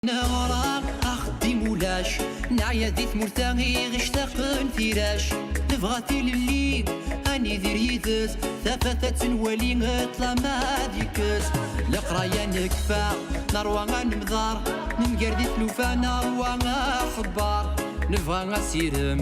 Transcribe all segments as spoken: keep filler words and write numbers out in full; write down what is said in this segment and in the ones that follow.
Neɣra axeddim ulac, neɛya di tmurt-a i ɣ-ictaqen tirac. Nebɣa tilelli, ad nidir yid-s, tafat ad tt-nwali, ṭṭlam ad yekkes. Leqraya nekfa, nerwa ad nemḍar, nemger di tlufa, nerwa aḥebbar. Nebɣa asirem,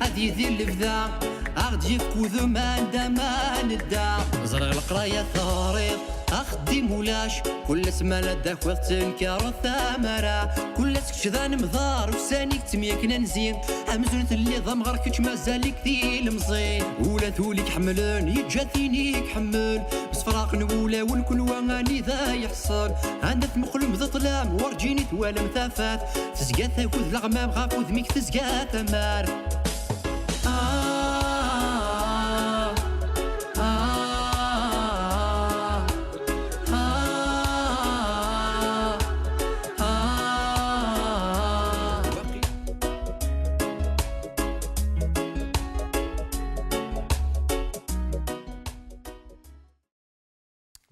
ad yidir lebda, a ɣ-d-yefk udem anda ma nedda. Ẓriɣ leqraya teɣriḍ, axeddim ulac, kul asma la d-takiḍ tenkareḍ tamara. Kul ass kečč d anemḍar, ussan-ik ttemyaknan zi. Amzun telliḍ amɣar, kečč mazal-ik d ilemẓi. Ula d ul-ik ḥemmlen, yeǧǧa tin i iḥemmel. Msefraqen wulawen, kunwa anida yeḥṣel. Anda tmuqlem d ṭṭlam, werǧin i twalam tafat. Tezga tagud leɣmam, ɣef udem-ik tezga tamar. Ah, ah, ah, ah, ah.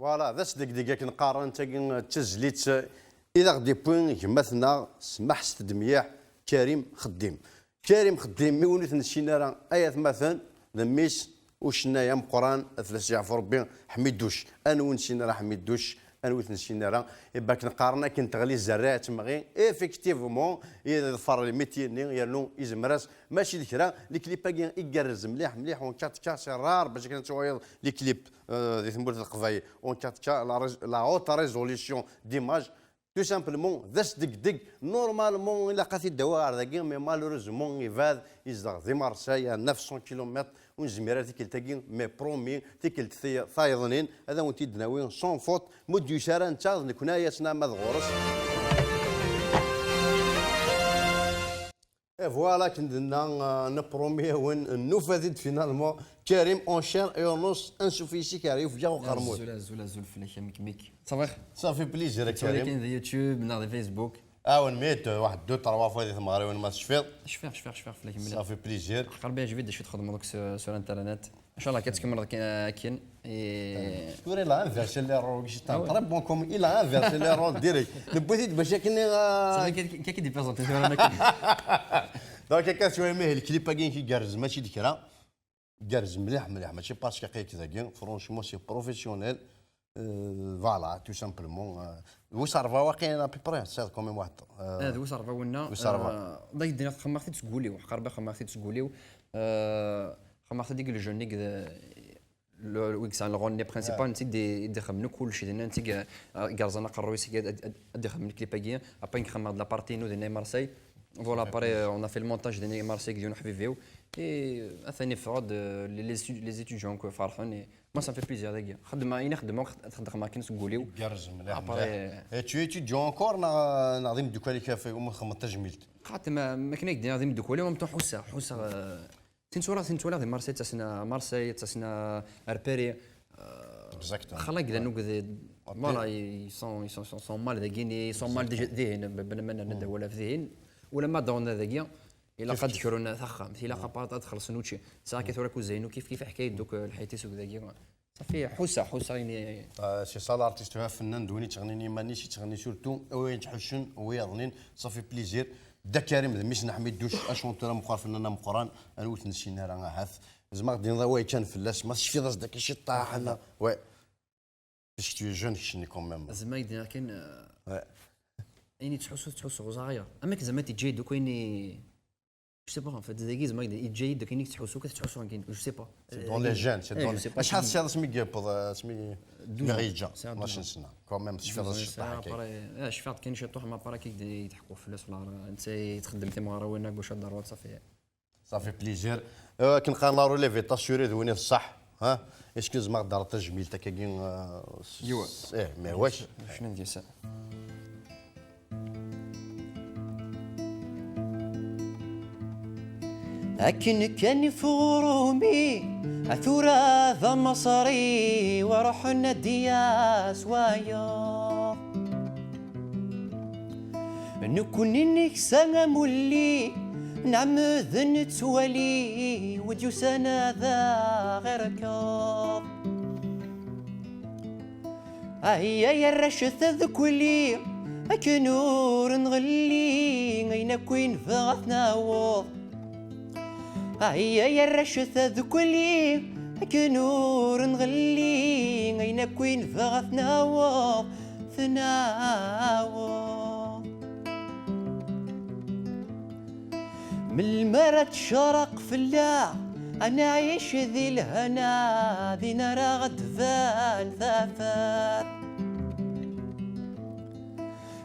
Voilà, d asdegdeg akken qqaren, tagi d tazlit i d aɣ-d-iwwi gma-tneɣ, smaḥset-d mliḥ, Karim Xeddim. Karim Xeddim, mi ur t-nessin ara, ay atmaten, d mmi-s ucennay ameqqran, ad fell-as yeɛfu Rebbi, Ḥmiduc. Anwa ur nessin ara Ḥmiduc, anwa ur t-nessin ara? Iba akken qqaren, akken teɣli tzerriɛt temɣi, effectivement, iḍfer lmiti-nni, yernu izmer-as, mačči d kra. Liklip-agi igerrez mliḥ, mliḥ, on quatre K, c'est rare bac akken ad tuɣaleḍ liklip, euh, di tmurt n Leqbayel, on quatre K, la rés-, la haute résolution d'image. Tout simplement, d asdegdeg. Normalement, ilaq ad t-id-awiɣ ɣer dagi, mais malheureusement, ibad, izdeɣ di Marseille, à neuf cents kilomètres, ur nezmir ara tikkelt-agi, mais promis, tikkelt ti-, tayeḍnin, ad awen-t-id-nawi sans faute, mu d-yusi ara netta, d nekni ay as-nɛam ad ɣur-s. Et voilà, akken d-nenna, euh, nepromi-awen, nufa-t-id finalement. Karim, en chair et en os, ansuf yes-k ar yufeg uqermud. Azul, azul, azul fell-ak, a Mekmek. Ça va? Ça fait plaisir, a Karim. Kan di YouTube, neɣ di Facebook. Awen mit, euh, waḥed, deux, trois fois di tmeɣriwin ma tecfiḍ. Cfiɣ, cfiɣ, cfiɣ fell-ak mliḥ. Ça fait plaisir. Aqerbi yeɛjeb-iyi d acu txedmeḍ akk sur, sur internet. Inchallah, kan tkemmleḍ akken, akken. Et tura il a inversé les rôles, c'est un très bon com-, il a inversé les rôles direct. Newwi-t-id bac akken, euh, ça fait quelqu'un qui dépasse tura. Donc, akka tura, imih, le clip-agi igerrez, mačči d kra. Igerrez mliḥ, mliḥ, mačči parce que aql-ik dagi. Franchement, c'est professionnel. Euh, voilà, tout simplement. Euh, d wis ṛebɛa waqila, à peu près, c'est quand même waḥed. Euh, ah, d wis ṛebɛa winna. Wis ṛebɛa. Euh, d ay d-nniɣ, xemmeɣ-t-id seg wul-iw, aqerbi xemmeɣ-t-id seg wul-iw. Euh, xemmeɣ-t-id deg le jeune, deg le, le, wi yesɛan le rôle principal, netta i d-, i d-ixemmen kullec, d netta i, euh, yerẓan aqerruy-is, ad, ad, ad ixemmen clip-agi, après nxemmeɣ-d la partie-inu dinna i Marseille. Voilà, après, euh, on a fait le montage dinna i Marseille, deg yiwen uḥbib-iw. Et, euh, atan yeffeɣ-d, euh, les, les stu-, les étudiants, quoi, ferḥen, et moi, ça me fait plaisir, dagi. Xeddmeɣ, ayen i xeddmeɣ, xed-, xeddmeɣ akken seg wul-iw. Igerrez mliḥ, après, mliḥ. Et tu étudies encore, neɣ, neɣ d imeddukal-ik ɣef umi txemmeḍ tajmilt? Xaṭi, ma, ma akken ay d-nniɣ d imeddukal-iw, en même temps ḥusseɣ, ḥusseɣ, euh, tin ttwaliɣ, tin ttwaliɣ di Marseille, ttasen ar Marseille, ttasen ar Paris, euh, exactement. Xalak d anug di, voilà, ils sont, ils sont, sont, sont mal dagini, ils sont mal déjà dihin, ben, ben, ben, ben, wala f dihin, wala ma dawna dagi, ilaq ad d-krun taxxamt, ilaq ad, ad xellṣen učči. Sɛa akka tura kuzaynu kif kif ḥkay dduk, euh, lḥayt-is ug dagi. Safi, ḥusseɣ, ḥusseɣ ini. Ah, c'est ça l'artiste, ha, fennan d win yettɣennin iman-is, yettɣenni surtout i wayen yettḥuccun, i wayeḍnin, ça fait plaisir. Dda Karim d mmi-s n Ḥmiduc, achanteur ameqqran, fennan ameqqran, anwa ur t-nessin ara ahat. Zemreɣ d-iniḍ awal kan fell-as, ma tecfiḍ-as-d akka ciṭṭaḥ, neɣ? Ouais. Parce que tu es jeune, keččini, quand même. Zemreɣ d-iniɣ kan, euh, ouais, ayen yettḥussu, tettḥussu ẓẓaya. Am akken zeɛma teǧǧa-yi-d akk ayen i Je sais pas, en fait, dagi zma yeǧǧa-yi-d akken i tettḥussu, ka tettḥussu akken, je sais pas. C'est dans les gènes, c'est dans les gènes. Acḥal tesɛiḍ asmi yewweḍ, euh, asmi, asmi ɣ-yeǧǧa? Sɛiɣ douze ans. Quand même, tecfiḍ ciṭṭaḥ akka. Après, ah, cfiɣ-d kan ciṭuḥ, ma après kik d-, i d-ḥkuɣ fell-as, la, netta i txeddem timɣarawin à gauche à droite, ça fait. Ça fait plaisir. Euh, akken qqaren la relève est assurée, d win i d ṣṣeḥ, ha? Est-ce que tzemreḍ ad d-terreḍ tajmilt akkagi, euh, s-, s-, eh, mais wesh. Cnu deg-s. Akken kan iffeɣ uṛumi, a tura d amaṣri, wa ruḥen ad d-yas wayeḍ. Nekkni neksa amulli, nɛemmed nettwali, wi d-yusan ad aɣ-irkeḍ. Ay, ay arrac tadukli, Akken ur nɣelli, ayen akk i nebɣa ad t-naweḍ. Ay ay arrac tadukli, akken ur nɣelli, ayen akk i nebɣa ad t-naweḍ, t-naweḍ. Melmi ara tecraq fell-aɣ, ad nɛic di lehna, din ara ɣ-d-tban tafat.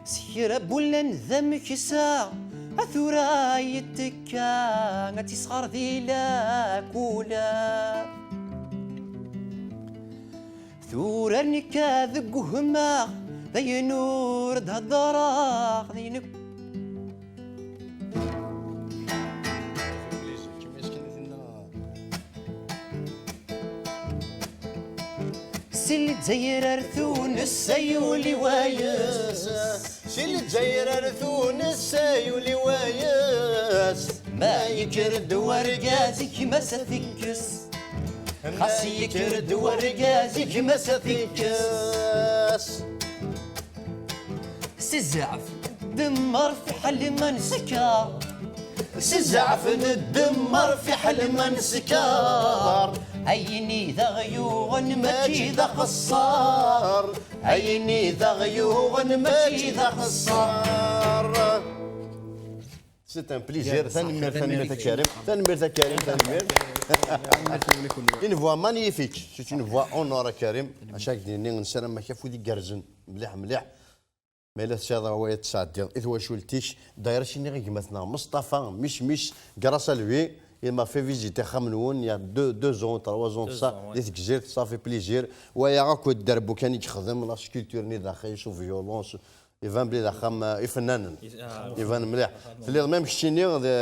S kra n wullan d ameksa, a tura yettekka, ad tisɣer di lakula. Tura nekka deg uhemmaɣ, d ayen ur d-heddreɣ, d ayen Si Lezzayer ar Tunes ay ul-iw wayes. Si Lezzayer ar Tunes ay ul-iw wayes. Ma yekker-d wergaz, gma-s ad t-ikkes. Xas yekker-d wergaz, gma-s ad t-ikkes. Si zzɛef, demmer fiḥel ma neskeṛ. Si zzɛef, ndemmer fiḥel ma neskeṛ. Ayen i d aɣ-yuɣen mačči d axeṣṣar. Ayen i d aɣ-yuɣen mačči d axeṣṣar. C'est un plaisir. Tanemmirt, tanemmirt a Karim. Tanemmirt a Karim, tanemmirt. Une voix magnifique. C'est une voix en or a Karim. Acu ara k-d-nini, nessaram-ak afud igerrzen. Mliḥ, mliḥ. Ma yella tesɛiḍ awal ad tesɛeddiḍ i twacult-ik, d'ailleurs, ad s-iniɣ i gma-tneɣ Meṣṭafa, micmic, grâce à lui, il m'a fait visiter axxam-nwen, il y a deux, deux ans, trois ans de ça, di Tegzirt, ça fait plaisir. Waya akk d dderbu kan i yexdem, la sculpture-nni daxel, s violon, s-, iban belli d axxam, euh, ifennanen. Iban mliḥ. Telliḍ même keččini di,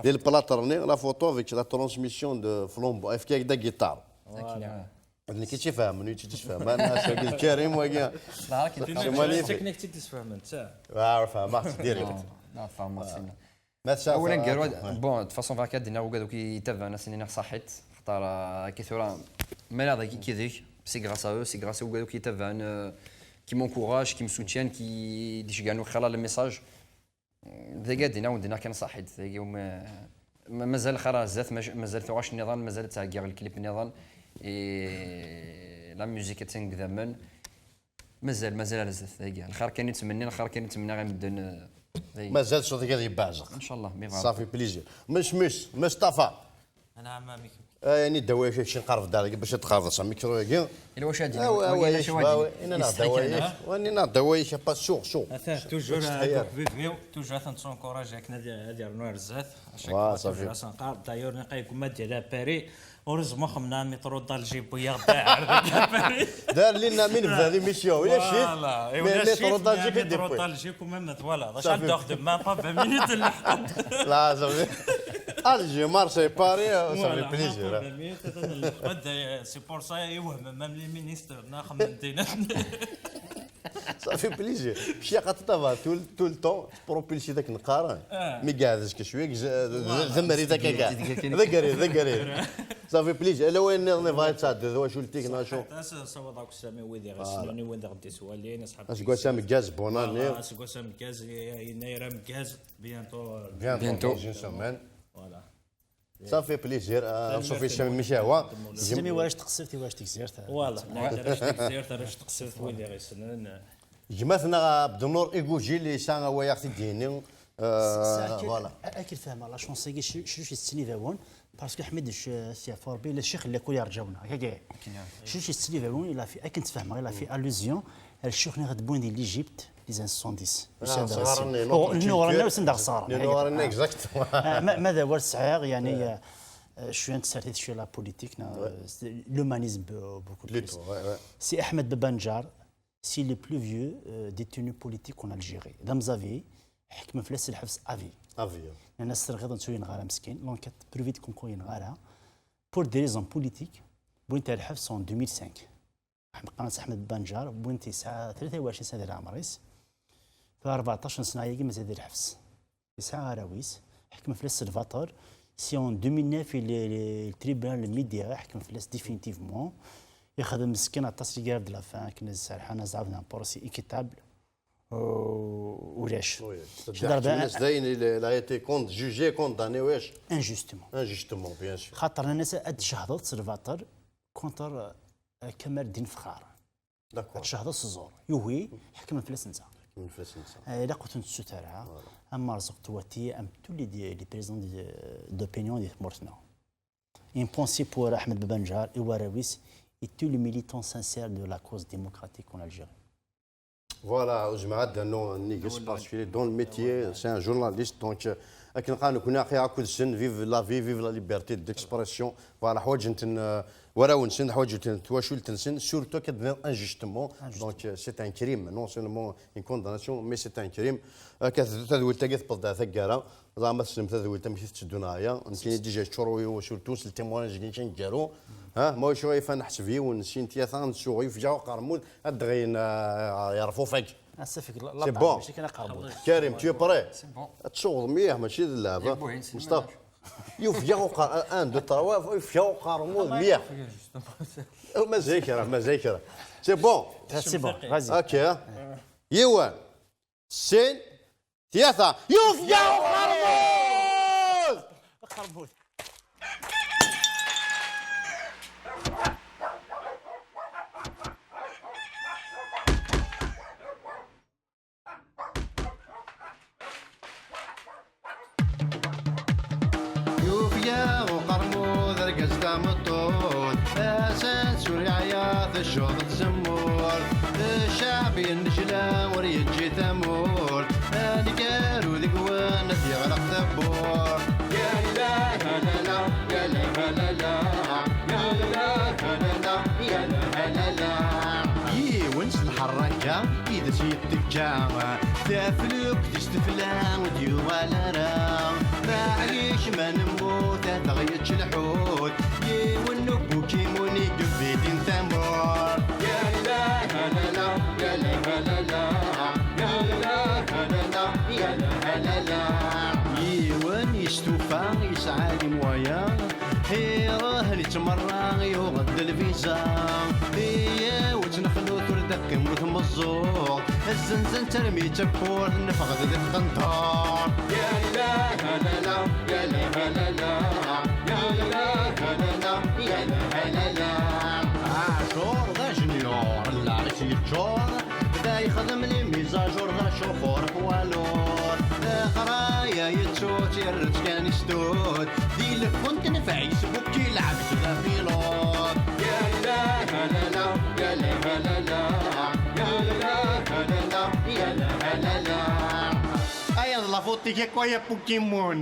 di le plâtre-nni, la photo avec la transmission de flambeau, efk-ak-d agiṭar. D nekk i tt-ifehmen, ur tt-id-isfehmen. Ass-agi d Karim, wagi. C'est magnifique. Akken i tt-id-isfehmen, ta. Ah, fehmeɣ-tt direct. Non, non, fehmeɣ-tt. Ma tesɛa awal aneggaru, bon, de toute façon, bɣiɣ ad d-iniɣ ugad akk i yitabaɛen, ad sen-iniɣ saḥit. Xaṭer, euh, akka tura, ma yella dagi kideg, c'est grâce à eux, c'est grâce à ugad akk i yitabaɛen, euh, qui m'encouragent, qui me soutiennent, qui d-iceggɛen, xilla le message. Dagi ad d-iniɣ, ad d-iniɣ kan saḥit. Dagi um-, ma-, mazal lxir ar zdat, ma-, mazal tuɣac nniḍen, mazal ad ttɛeggiɣ lklip nniḍen. Et la musique attan deg idammen. Mazal, mazal ar zdat, dagi. Lxir kan i ttmenniɣ, lxir kan i ttmenniɣ i medden, eh, dagi. Mazal ṣṣut-ik ad yebbeɛzeq. Ncallah, mi bɣa Rebbi. Ça fait plaisir. Mecmec, Meṣṭafa. Anɛam, a Micro. Eh, ini-d awal-ik, kečč nqerreb-d ar dagi bac ad tqerrbeḍ s amikru-agi. Ila wacu ad d-iniɣ. Awa, awa, awa, ini-aɣ-d awal-ik. Ini-aɣ-d awal-ik, a pas suɣ, suɣ. Ata, toujours, eh, deg uḥbib-iw, toujours ad t-nettunkuṛaji akken ad, ad yernu ar zdat. À chaque fois, toujours ad s-nqar. D'ailleurs, naqay gma d-yala Paris. Heureusement xemna métro d'Alger, wwiɣ-d aɛar deg Paris. D'ailleurs, lina mi nebda l'émission, ulac-it. Voilà, mais ulac-it, métro d'Alger, métro d'Alger, quand même, voilà. Acḥal d-aɣ-d ma pas vingt minutes, nleḥq-d. Là, ça fait. Alger, Marseille, Paris, euh, ça fait plaisir, hein. Voilà, ma pas vingt minutes, nleḥq-d, euh, c'est pour ça, i wehmem, même les ministres, na xemmen dinna. Ça fait plaisir. Kečč yaqat tava tout, tout le temps, tpropulsi dak neqqar. Ah. Mi qɛed zkes wi, voilà. Zemmer i dak akka. Ḍegger-it, ḍegger-it. Ça fait plaisir. Ala wayen nniḍen i bɣa ad tɛeddi, d twacult-ik, neɣ acu? As-, sawaḍ akk Sami, wid i ɣ-issnen, wid i ɣ-d-iswalin, asḥab. Aseggas ameggaz, bonne année. Voilà, aseggas ameggaz, yennayer ameggaz, bientôt, euh, bientôt, dans une semaine. Voilà. Ça fait plaisir, euh, anṣuf i Sami Micahwa. Sami, warrac Teqsirt, i warrac Tegzirt. Voilà, arrac Tegzirt, arrac Teqsirt, wid i ɣ-issnen. Gma-tneɣ Abdennur Igujil yesɛa awal ad ɣ-t-id-yini. Euh, voilà. Akken fehmeɣ, la chanson-agi, ch-, ch-, ch-, yettinidawen, parce que Ḥmid, ch-, s yeɛfu Rebbi, la ccix illa kul yerǧawen. Akka, akka. Ch-, ch-, yettinidawen, il a fait, akken tfehmeɣ, il a fait allusion ar ccix-nni ɣ-d-wwin di l'Égypte, les années soixante-dix. Ah, usan-d ar Russie. Nuɣ-, nuɣ-nni, exactement. Ah, ma, ma d awal sɛiɣ, yani, euh, euh, cwiya n tsertit, cwiya la politique, na, euh, c'est l'humanisme, euh, beaucoup plus. Plutôt, ouais, ouais. Si Ahmed Baba Nedjar, c'est le plus vieux, euh, détenu politique en Algérie. D amẓabi, ḥekmen fell-as lḥebs à vie. À vie. Nnan-as terɣiḍ, netta ur yenɣa ara meskin. L'enquête privée de concours yenɣa ara. Pour des raisons politiques, wwin-t ɣer lḥebs en deux mille cinq. Qqaren-as Ahmed Baba Nedjar, wwin-t yesɛa tlata u ɛecrin sna di leɛmer-is. Tura rbeɛṭac n sna-agi mazal di lḥebs. Yesɛa arraw-is, ḥekmen fell-as s lbaṭel. Si en deux mille neuf, il est, le tribunal médiéral ḥekmen fell-as définitivement. Yexdem meskin aṭas les grèves de la faim, akken ad serḥen, ad ɛawden un procès équitable. euh, ulac. Ḥekmen-as dayen, il a été jugé, condamné, ulac. Injustement. Injustement, bien sûr. Xaṭer nnan-as ad tcehdeḍ s lbaṭel contre, euh, Kamaldin Fexxar. Ad tcehdeḍ s ẓẓur. Yugi, ḥekmen fell-as netta. Ḥekmen fell-as netta. Eh, ilaq ur ten-tessut ara. Am Merẓuq Twati, am tous les, les présidents d'opinion di tmurt-nneɣ. Une pensée pour Ahmed Baba Nedjhar et warraw-is et tous les militants sincères de la cause démocratique en Algérie. Voilà, ur zmireɣ ad d-rnuɣ nnig-s parce qu'il est dans le métier, c'est un journaliste, donc, euh, akken qqaren nekkni aql-aɣ akked-sen, vive la vie, vive la liberté d'expression. Voilà, ḥwaǧen-ten, euh, warraw-nsen, ḥwaǧen-ten twacult-nsen, surtout akka d-tenniḍ injustement. Donc, euh, c'est un crime, non seulement une condamnation, mais c'est un crime. Akka tadwilt-agi tewweḍ-d taggara. Ẓer ma tessnem tadwilt amek i tetteddu neɣ aya. Nekkini déjà yeččur wul-iw, surtout s le témoignage-agi aneggaru. Ha, ma wacu ifan ḥseb yiwen, sin, tlata, ad nsuɣ, yufeg-aɣ uqermud, ad d-ɣiyen, ah, yerfufeg. C'est bon. Karim, tu es prêt? C'est bon. Ad tsuɣeḍ mliḥ, mačči d lleɛba. Mustafa. Yufeg-aɣ uqer-, un, deux, trois, yufeg-aɣ uqermud mliḥ. Oh, mazal kra, mazal kra. C'est bon. C'est bon, vas-y. Ok, hein. Yiwen. Sin, tlata, yufeg-aɣ uqermud! Uqermud. Yufeg-aɣ uqermud, argaz tameṭṭut, ass-a ur yeɛya, teccuḍ tzemmurt. Ccɛeb yennejla, ur yeǧǧi tamurt. Aneggaru deg-wen ad d-yeɣleq tawwurt. Yalla halala, yalla halala, yalla halala, yalla halala. Yiwen s lḥerraka i d as-yettekka, taflukt-is tefla, ur d-yuɣal ara. Maɛlic ma nemmut ad aɣ-yečč lḥut, yiwen n ubukimun i yebidin tamurt. Yalla halala, yalla halala, yalla halala, yalla halala. Yiwen yestufa, yesɛa limwaya, iruḥ yettmerra, yuɣ-d lviza. Iyaw ttnexlut ur d-teqqim tmeẓẓuɣt, azzenzen termi d tawwurt, neffeɣ-d di tqenṭert. Yalla halala, yalla halala, yalla halala, yalla halala. Ɛacur d ajenyur, llaɣ-is yeččur, da yexdem les mises à jour, d acufur poids lourd. Leqraya yettu-tt, yerra-tt kan i stud. Di lfun tenfeɛ-is bukki, lɛeb-it d apilud. Yalla halala, yalla halala, yalla halala, yalla halala. Aya d la faute-ik akk, ay a Pokémon.